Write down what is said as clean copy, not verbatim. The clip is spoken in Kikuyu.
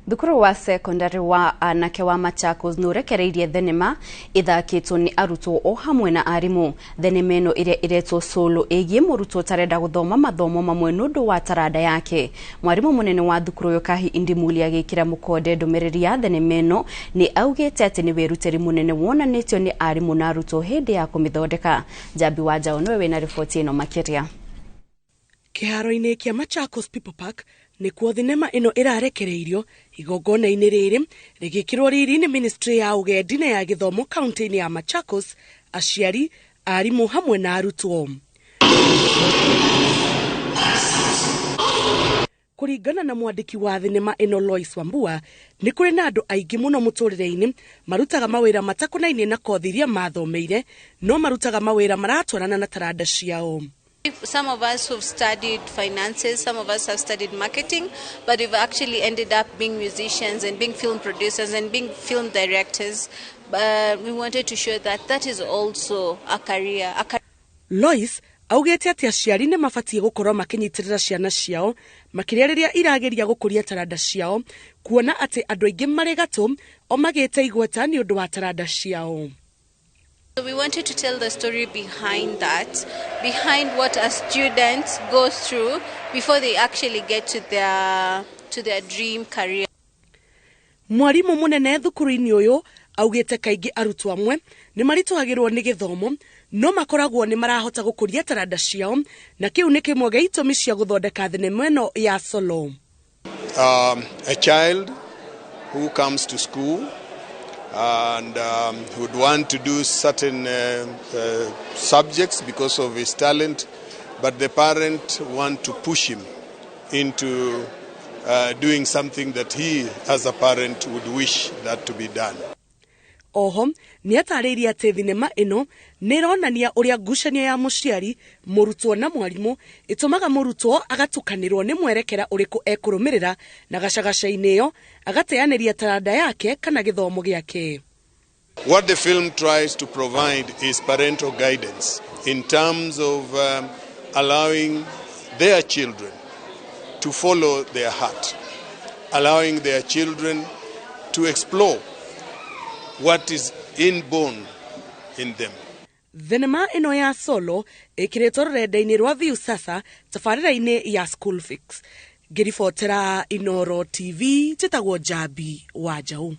Thukuru wa secondary wa anake wa Machakos nĩ ũrekereirie thenema ĩthakĩtwo nĩ arutwo o hamwe na arimũ. Thenema ĩno ĩrĩa ĩretwo Solo ĩgiĩ mũrutwo ũtarenda gũthoma mathomo mamwe nĩ ũndũ wa taranda yake. Mwarimũ mũnene wa thukuru ũyũ Kahi Indimuli agĩkĩra mũkonde ndũmĩrĩri ya thenema ĩno nĩ augĩte atĩ nĩ wĩrutĩri mũnene wonanĩtio nĩ arimũ na arutwo hĩndĩ ya kũmĩthondeka. Njambi wa Njaũ nĩwe wĩna riboti ĩno makĩria. Kĩharo-inĩ kĩa Machakos People Park nĩkuo thinema ĩno ĩrarekereirio igongona-inĩ rĩrĩ rĩgĩkĩrwo riri nĩ ministry ya ũgendi na ya gĩthomo kaunti-inĩ ya Machakos, aciari, arimũ hamwe na arutwo. Kũringana na mwandĩki wa thinema ĩno Lois Wambua, nĩ kũrĩ na andũ aingĩ mũno mũtũrĩre-inĩ marutaga mawĩra matakonainie na kothi iria mathomeire, no marutaga mawĩra maratwarana na taranda ciao. Some of us who've studied finances, some of us have studied marketing, but we've actually ended up being musicians and being film producers and being film directors. We wanted to show that that is also a career. A career. Lois augĩte atĩ aciari nĩ mabatiĩ gũkorwo makĩnyitĩrĩra ciana ciao makĩria rĩrĩa irageria gũkũria taranda ciao, kuona atĩ andũ aingĩ marĩ gatũ o magĩte igweta nĩ ũndũ wa taranda ciao. So we wanted to tell the story behind that, behind what a student goes through before they actually get to their dream career. Mwarimũ mũnene thukuru-inĩ ũyũ augĩte kaingĩ arutwo amwe nĩ maritũhagĩrwo nĩ gĩthomo no makoragwo nĩ marahota gũkũria taranda ciao, na kĩu nĩ kĩmwe gĩa itũmi cia gũthondeka thenema ĩno ya Solo. A child who comes to school and would want to do certain subjects because of his talent, but the parent want to push him into doing something that he, as a parent, would wish that to be done. Oho nĩ atarĩirie atĩ thinema ĩno nĩ ĩronania ũrĩa ngucanio ya mũciari, mũrutwo na mwarimũ ĩtũmaga mũrutwo agatukanĩrwo nĩ mwerekera ũrĩkũ ekũrũmĩrĩra, na gacagaca-inĩ ĩyo agateanĩria taranda yake kana gĩthomo gĩake. What the film tries to provide is parental guidance in terms of allowing their children to follow their heart, allowing their children to explore what is inborn in them. Thenema ĩno ya Solo ĩkĩrĩtwo rũrenda-inĩ rwa Viusasa tabarĩra-inĩ ya School Fix. Ngĩribotera Inoro TV, njĩtagwo Njambi wa Njaũ.